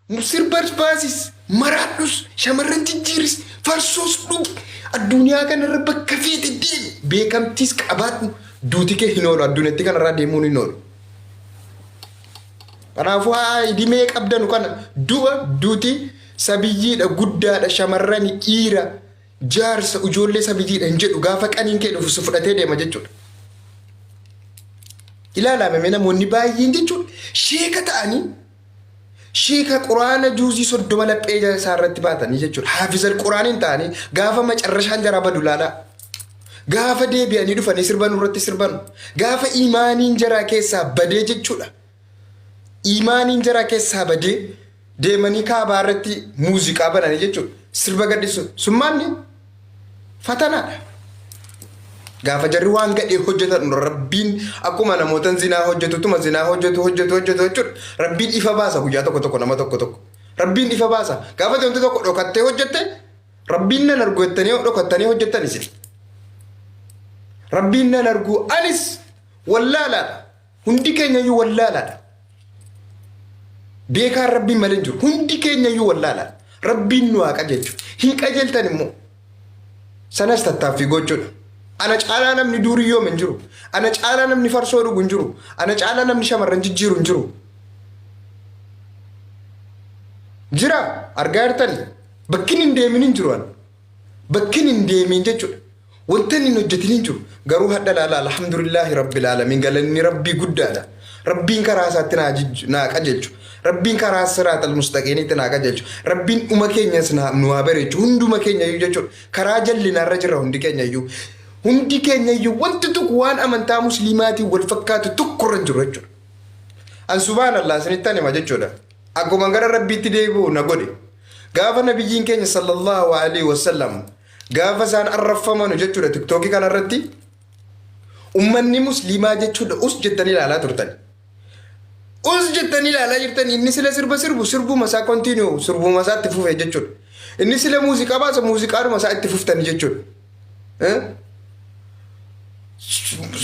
Sirbas baasis, maraadhus, shamarran jijjiiris, farsoos dhugi, addunyaa kanarra bakka feete deemi, beekamtiis qabaadhu, duuti kee hin oolu, addunyaatti kanarraa deemuun hin oolu. Kanaafuu haa idimee qabdanu kana du'a duuti sabiyyiidha, guddaadha, shamarrani, dhiira, jaarsa, ijoollee sabiyyiidha hin jedhu gaafa qaniin kee dhufu si fudhatee deema jechuudha. Ilaalaa mee namoonni baay'een jechuudha sheeka ta'anii sheeka quraana juuzii 30 laphee isaa irratti baatanii jechuudha. Haafizal quraaniin ta'anii gaafa macarrashaan jaraa badu laalaa. Gaafa deebi'anii dhufanii sirbanu irratti sirbanu. Gaafa imaaniin jaraa keessaa badee jechuudha. Imaaniin jaraa keessaa badee deemanii kaabaa irratti muuziqaa bananii jechuudha. Sirba gadhisu. Summaanni fatanaadha. Gaafa jarri waan gadhee hojjetan Rabbiin akkuma namootan zinaa hojjetutuma zinaa hojjetu hojjetu hojjetu jechuudha. Rabbiin ifa baasa guyyaa tokko tokko nama tokko tokko. Rabbiin ifa baasa. Gaafa wanti tokko dhokattee hojjette Rabbiin nan argu jettanii dhokattanii hojjettan isin. Rabbiin nan argu anis wallaalaadha. Hundi keenya iyyuu wallaalaadha. Beekaan Rabbiin malee hin jiru. Hundi keenya iyyuu wallaalaadha. Rabbiin nu haa qajeelchu. Hin qajeeltan immoo. Sanas tattaaffii gochuudha. Ana caalaa namni duuriyyoom hin jiru. Ana caalaa namni farsoo dhugu hin jiru. Ana caalaa namni shamarran jijjiiru hin jiru. Jira argaa jirtani. Bakkin hin deemin hin jiru ani. Bakkin hin deemin jechuudha. Wanta inni hin hojjetin hin jiru. Garuu hadha laala alhamdulillaahi rabbil aalamiin galanni rabbii guddaadha. Rabbiin karaa isaatti naa qajeelchu. Rabbiin karaa siraatal mustaqiinitti naa qajeelchu. Rabbiin dhuma keenyas nu haa bareechu. Hunduma keenya iyyuu jechuudha. Karaa jallinaarra jirra hundi keenya iyyuu. Hundi keenya iyyuu wanti tokko waan amantaa musliimaatiin wal fakkaatu tokko irra hin jiru jechuudha. An subhaanallah isinittan hima jechuudha. Akkuma gara rabbiitti deebi'u na godhe. Gaafa nabiyyiin keenya sallallahu alaihi wasallam gaafa isaan arraffamanu jechuudha tiktookii kanarratti ummanni musliimaa jechuudha us jettanii ilaalaa turtan. Us jettanii ilaalaa jirtan inni sila sirba sirbu sirbuma isaa continue sirbuma isaa itti fufe jechuudha. Inni sila muuziqaa baasa muuziqaadhuma isaa itti fuftanii jechuudha. Eh?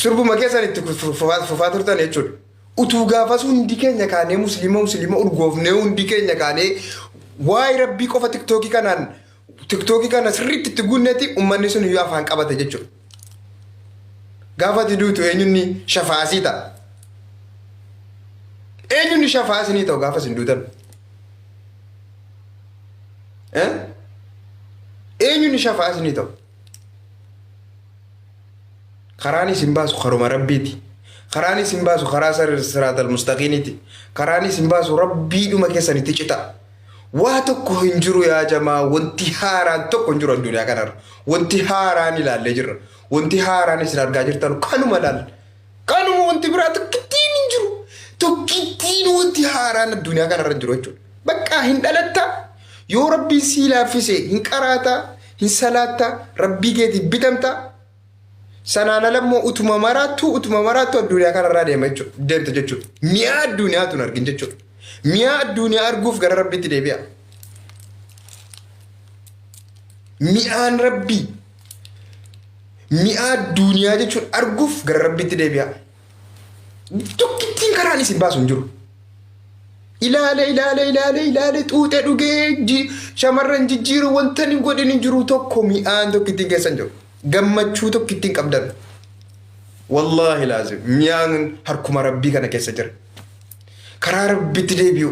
Sirbuma keessan itti fufaa turtan jechuudha. Utuu gaafas hundi keenya kaanee musliima musliima urgoofnee hundi keenya kaanee waa'ee rabbii qofa tiktookii kanaan tiktookii kana sirriitti itti guunneeti ummanni sun iyyuu afaan qabate jechuudha. Gaafa ati duutu eenyunni shafaasii ta'a. Eenyunni shafaasii ni ta'u gaafa isin duutan. Eh? Eenyunni shafaasii ni ta'u. Karaan isin baasu karuma rabbiiti. Karaan isin baasu karaa siraatal mustaqiiniiti. Karaan isin baasu rabbiidhuma keessanitti cita. Waa tokko hin jiru yaa jamaa wanti haaraan tokko hin jiru addunyaa kanarra. Wanti haaraan ilaallee jirra. Wanti haaraan isin argaa jirtan kanuma laal. Kanuma wanti biraa tokkittiin hin jiru. Tokkittiin wanti haaraan addunyaa kanarra hin jiru jechuudha. Bakka hin dhalatta yoo rabbiin sii laaffise hin qaraata hin salaatta rabbii keetiif bitamta. Sanaan ala immoo utuma maraattu utuma maraattu addunyaa kanarraa deema jechuudha. Deemta jechuudha. Mi'aa addunyaa tun argin jechuudha. Mi'aa addunyaa arguuf gara rabbiitti deebi'a. Mi'aan rabbii mi'aa addunyaa jechuun arguuf gara rabbiitti deebi'a. Tokkittiin karaan isin baasu hin jiru. Ilaale ilaale ilaale ilaale xuuxee dhugee shamarran jijjiiru wanta hin godhin hin jiru tokko mi'aan tokkittiin keessa hin jiru. Gammachuu tokkittiin qabdan. Wallaahi laazim mi'aan harkuma rabbii kana keessa jira. Karaa rabbitti deebi'u.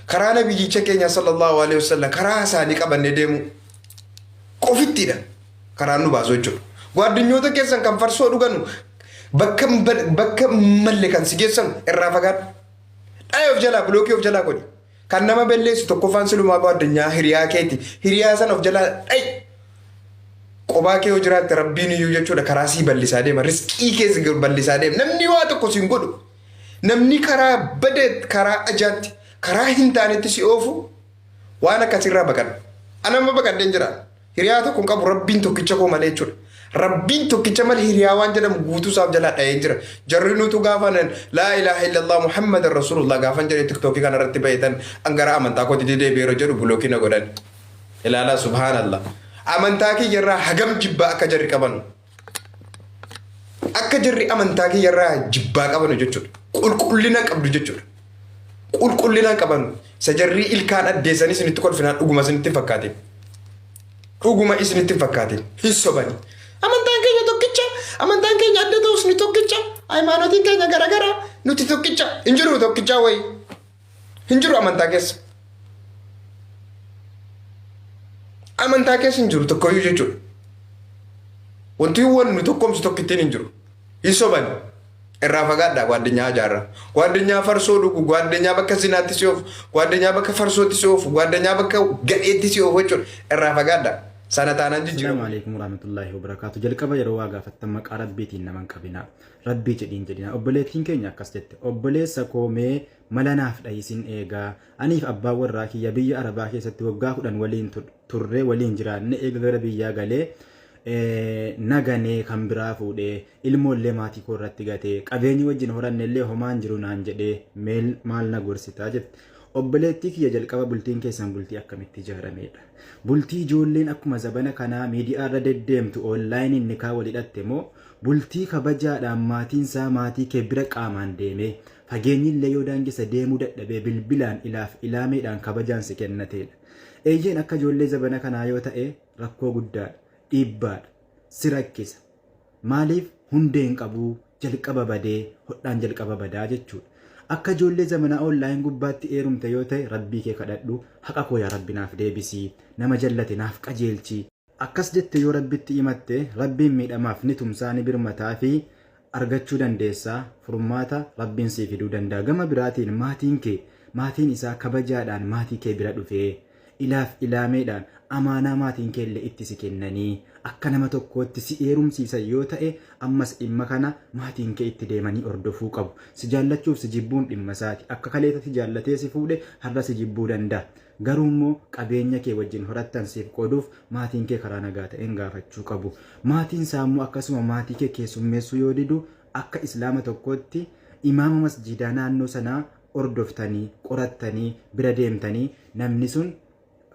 Karaa nabiyyicha keenya sallallahu alaihi wasallam karaa isaanii qabannee deemu qofittiidha. Karaan nu baasu jechuudha. Gwaaddanyoota keessan kan farsoo dhuganu bakka bakka malle kan si geessan irraa fagaadhu. Dhaye of jalaa bilookii of jalaa godhi. Kan nama belleessu tokkoffaan silumaa gwaaddanyaa hiriyaa keeti. Hiriyaa sana of jalaa dhayi. Qobaa kee yoo jiraatte rabbiin iyyuu jechuudha karaa sii bal'isaa deema. Riskii kee si bal'isaa deema. Namni waa tokko siin godhu. Namni karaa badee karaa ajaatti karaa hin taanetti si oofu waan akkasirraa baqadhu. Ana amma baqadheen jira. Hiriyaa tokko hin qabu rabbiin tokkicha koo malee jechuudha. Rabbiin tokkicha malee hiriyaa waan jedhamu guutuu isaaf jalaa dhahee jira. Jarri nutu gaafa nan laa ilaaha illallah Muhammadan Rasulullah gaafan jedhee tiktookii kana irratti bahetan an gara amantaa kootti deebi'ee yeroo jedhu bulookii na godhan. Ilaalaa subhaanallah. Amantaa kiyya irraa hagam jibbaa akka jarri qaban. Akka jarri amantaa kiyya irraa jibbaa qabanu jechuudha. Qulqullina qabdu jechuudha. Qulqullina qaban. Isa jarrii ilkaan addeessanii isinitti kolfinaan dhuguma isinitti hin fakkaatin. Dhuguma isinitti hin fakkaatin. Hin sobani. Amantaan keenya tokkicha, amantaan keenya adda ta'us ni tokkicha, hayimaanotiin keenya garagara, nuti tokkicha. Hin jiru tokkichaa wayii. Hin jiru amantaa keessa. Amantaa keessa hin jiru tokkoyyuu jechuudha. Wanti wal nu tokkoomsu tokkittiin hin jiru. Hin soban. Irraa fagaadhaa gwaaddanyaa hajaarraa. Gwaaddanyaa farsoo dhugu, gwaaddanyaa bakka zinaatti si oofu, gwaaddanyaa bakka farsootti si oofu, gwaaddanyaa bakka gadheetti si oofu jechuudha. Irraa fagaadhaa. Sana taanaan Assalaamu jijjiiramu. alaikum warahmatullaahi wabarakaatu. Jalqaba yeroo waa gaafattan maqaa rabbiitiin nama hin qabinaa. Rabbii jedhiin jedhinaa. Obboleettiin keenya akkas jette. Obboleessa koo mee mala naaf dhahi sin eegaa. Aniif abbaan warraa kiyya biyya Arabaa keessatti waggaa 10 waliin turree waliin jiraanne eega gara biyyaa galee na ganee kan biraa fuudhee ilmoollee maatii koo irratti gatee qabeenyi wajjin horannellee homaan jiru naan jedhee meel maal na gorsitaa jette. Obboleettii kiyya jalqaba bultiin keessan bultii akkamitti ijaarameedha? Bultii ijoolleen akkuma zabana kanaa miidiyaa irra deddeemtu onlaayiniin nikaa wal hidhatte moo bultii kabajaadhaan maatiin isaa maatii kee bira qaamaan deemee fageenyillee yoo daangesse deemuu dadhabee bilbilaan ilaaf ilaameedhaan kabajaan si kennateedha? Eeyyeen akka ijoollee zabana kanaa yoo ta'e rakkoo guddaadha. Dhiibbaadha. Si rakkisa. Maaliif hundee hin qabuu jalqaba badee hodhaan jalqaba badaa jechuudha. Akka ijoollee zamanaa online gubbaatti eerumte yoo ta'e rabbii kee kadhadhu haqa koo yaa rabbi naaf deebisi nama jallate naaf qajeelchi. Akkas jette yoo rabbitti himatte rabbiin miidhamaaf ni tumsaa ni birmataafi argachuu dandeessa furmaata rabbiin sii fiduu danda'a. Gama biraatiin maatiin kee maatiin isaa kabajaadhaan maatii kee bira dhufee ilaaf ilaameedhaan amaanaa maatiin keellee itti si kennanii akka nama tokkootti si eerumsiisan yoo ta'e ammas dhimma kana maatiin kee itti deemanii hordofuu qabu. Si jaallachuuf si jibbuun dhimma isaati. Akka kaleessa si jaallatee si fuudhe har'a si jibbuu danda'a. Garuu immoo qabeenya kee wajjin horattan siif qooduuf maatiin kee karaa nagaa ta'een gaafachuu qabu. Maatiin isaa immoo akkasuma maatii kee keessummeessuu yoo didu akka Islaama tokkootti imaama masjiidaa naannoo sanaa hordoftanii, qorattanii, bira deemtanii namni sun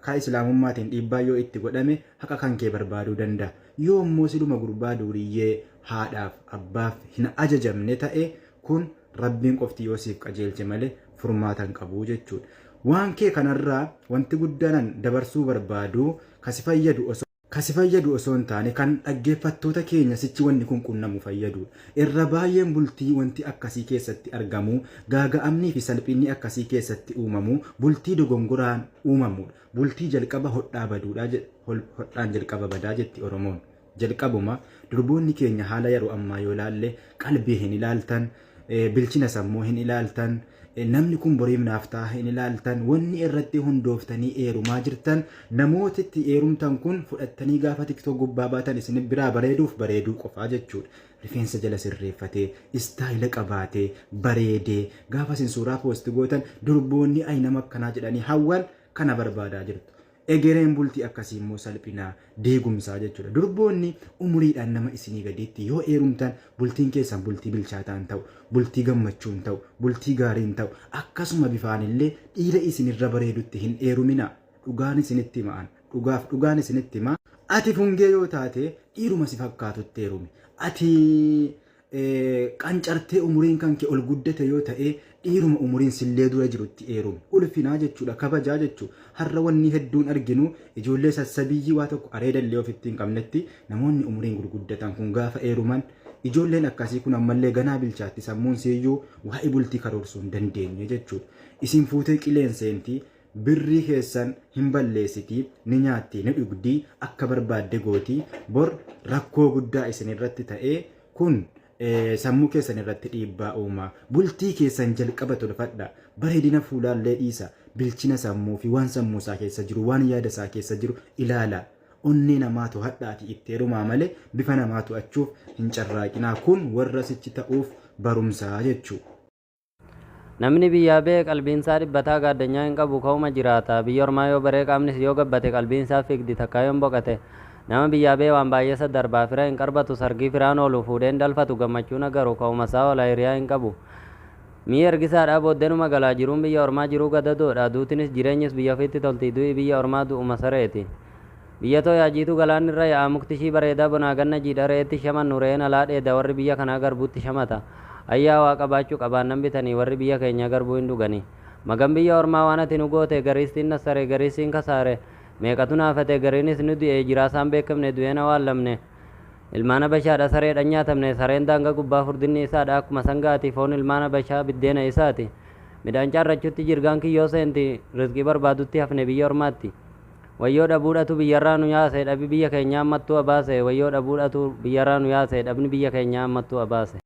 karaa Islaamummaatiin dhiibbaa yoo itti godhame haqa kan kee barbaaduu danda'a. Yoo immoo siluma gurbaa duuriyyee haadhaaf abbaaf hin ajajamne ta'e kun Rabbiin qofti yoo siif qajeelche malee furmaata hin qabu jechuudha. Waan kee kanarraa wanti guddaan an dabarsuu barbaadu ka si fayyadu osoo ka si fayyadu osoo hin taane kan dhaggeeffattoota keenya sichi wanni kun qunnamu fayyaduudha. Irra baay'een bultii wanti akkasii keessatti argamu, gaaga'amnii fi salphinni akkasii keessatti uumamu bultii dogongoraan uumamuudha. Bultii jalqaba hodhaa baduudha jedha hodhaan jalqaba badaa jetti Oromoon. Jalqabuma durboonni keenya haala yeroo ammaa yoo ilaalle qalbii hin ilaaltan, bilchina sammuu hin ilaaltan, namni kun boriif naaf ta'a hin ilaaltan, wanni irratti hundooftanii eerumaa jirtan namoota itti eerumtan kun fudhattanii gaafa tiktok gubbaa baatan isin biraa bareeduuf bareeduu qofaa jechuudha. Rifeensa jala sirreeffatee, istaayila qabaatee, bareedee gaafa isin suuraa poosti gootan durboonni ay nama akkanaa jedhanii hawwan kana barbaadaa jirtu. Egereen bultii akkasii immoo salphina, diigumsaa jechuudha. Durboonni umuriidhaan nama isinii gadiitti yoo eerumtan bultiin keessan bultii bilchaataa hin ta'u, bultii gammachuu hin ta'u, bultii gaarii hin ta'u. Akkasuma bifaanillee dhiira isinirra bareedutti hin eeruminaa. Dhugaan isinitti hima an. Dhugaaf dhugaan isinitti hima. Ati fungee yoo taate dhiiruma si fakkaatutti eerumi. Ati qancartee umuriin kan kee ol guddate yoo ta'e dhiiruma umuriin sillee dura jirutti eerumi. Ulfinaa jechuudha, kabajaa jechuudha. Har'a wanni hedduun arginu ijoollee sassabiyyii waa tokko areedallee ofitti hin qabnetti namoonni umuriin gurguddatan kun gaafa eeruman ijoolleen akkasii kun ammallee ganaa bilchaatti sammuun siyyuu waa'ee bultii karoorsuu hin dandeenye jechuudha. Isin fuutee qileen seenti birrii keessan hin balleessiti, ni nyaatti, ni dhugdi, akka barbaadde gooti, bor rakkoo guddaa isin irratti ta'ee kun sammuu keessan irratti dhiibbaa uuma. Bultii keessan jalqaba tolfadha. Bareedina fuulaallee dhiisa. Bilchina sammuu fi waan sammuu isaa keessa jiru, waan yaada isaa keessa jiru ilaala. Onnee namaa to'adhaatii itti heerumaa malee bifa namaa to'achuuf hin carraaqinaa. Kun warra sichi ta'uuf barumsaa jechuudha. Namni biyyaa ba'e qalbiinsaa dhibbataa gaaddanyaa hin qabu ka'uma jiraata. Biyya ormaa yoo baree qaamnis yoo gabbate qalbiinsaa fiigdi takkaa yoon boqate. Nama biyyaa ba'e waan baay'eessa darbaa fira hin qarbatu sargii firaan oolu fuudhee hin dalfatu gammachuun agaru ka'umasaa oola hiriyaa hin qabu. Mi'i ergisaadhaa booddenuma galaa jiruun biyya ormaa jiruu gadadoodha duutinis jireenyis biyya ofiitti tolti du'i biyya ormaa du'uma sareeti. Biyya too yaa jiituu galaanni irra yaa'a mukti ishii bareedaa bonaa ganna jiidha re'eetti shamannu re'een alaa dheeda warri biyya kanaa garbuutti shamata. Ayyaa waa qabaachuu qabaannan bitanii warri biyya keenyaa garbuu hin dhugani. Magan biyya ormaa waan ati nu goote, gariistiin nassare, gariisiin kasaare. Meeqatu naafate, gariinis nu du'e, jiraasaan beekamne, du'een awwaallamne. Ilmaan Habashaadha sareedhaan nyaatamne, sareen daangaa gubbaa furdinni isaadha akkuma sangaati, foon ilmaan Habashaa biddeena isaati. Midhaan caarrachuutti jirgaan kiyyoo seenti, rizqii barbaadutti hafne biyya ormaatti. Wayyoo dhabuudhatu biyyarraa nu yaase, dhabi biyya keenyaa ammattuu abaase. Wayyoo dhabuudhatu biyyarraa nu yaase, dhabni biyya keenyaa ammattuu abaase.